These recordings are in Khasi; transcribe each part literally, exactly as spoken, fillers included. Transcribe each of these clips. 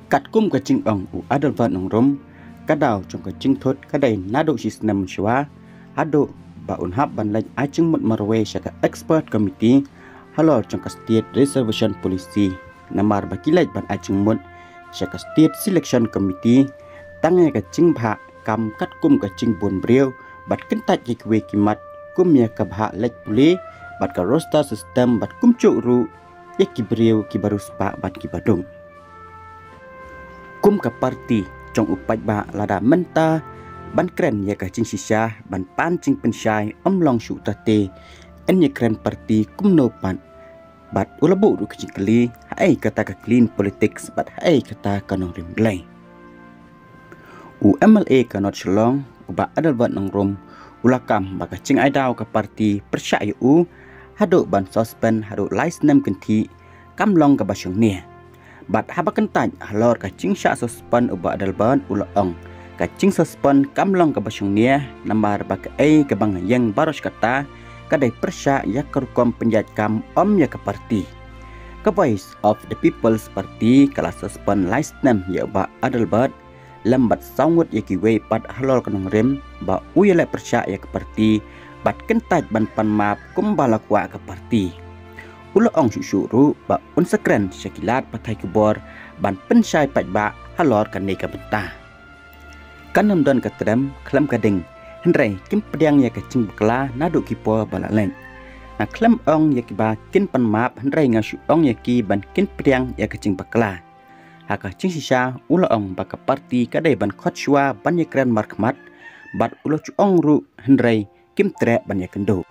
Katkum ka jingong u Adelbert Nongrum, ka daw jong ka jingthut ka dei naduh shi snem shuwa haduh ba un hap ban leit ai jingmut marwei sha ka expert committee halor jong ka State Reservation Policy. Namar ba ki leit ban ai jingmut sha ka State Selection Committee tang ïa ka jingbha kam katkum ka jingbun briew bad kyntait ïa kiwei ki mat kum ïa ka bhah leit pule bad ka roster system bad kumjuh ruh ïa ki briew kiba riewspah bad kiba duk. Kum ka party jong u paidbah lada mynta ban kren ïa ka jingshisha ban pan jingpynshai ym long shuh, te yn ïakren party kumno pat. Bad u la buh ruh ka jingkylli, haei kata ka clean politics bad haei kata ka nongrim Blei. U M L A ka North Shillong, u Bah Adelbert Nongrum, u la kam ba ka jingai daw ka party pyrshah ïa u haduh ban suspend haduh lai snem kynthih kam long kaba shongnia. Bad haba kyntait halor ka jingshah suspend u Bah Adelbert, u la ong ka jingsuspend kam long kaba shongnia namar ba kaei kaba nga ïeng baroh shi katta ka dei pyrshah ïa ka rukom pynïaid kam, ym ïa ka party. Ka Voice of the People's Party ka la suspend lai snem ïa u Bah Adelbert lem bad saw ngut ïa kiwei pat halor ka nongrim ba u ïaleh pyrshah ïa ka party bad kyntait ban pan map kumba la kwah ka party. U la ong shuh shuh ruh ba un sa kren sha ki lad pathai khubor ban pynshai paidbah halor kane ka bynta. Kan ym don ka trem khlem ka ding, hynrei kim pdiang ïa ka jingbakla naduh ki por ba la leit. Nga khlem ong ïa kiba kin pan map, hynrei nga shu ong ïa ki ban kin pdiang ïa ka jingbakla. Ha ka jingshisha u la ong ba ka party ka dei ban khot shuwa ban ïakren markhmat, bad u la shu ong ruh hynrei kim treh ban ïakynduh.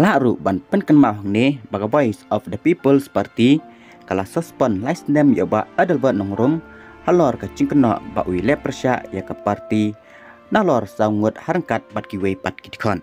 Lah ruh ban pynkynmaw hangne ba ka Voice of the People's Party ka la suspend lai snem ïa u Bah Adelbert Nongrum halor ka jingkynnoh ba u ïaleh pyrshah ïa ka party nalor saw ngut ha ryngkat bad kiwei pat ki dkhot.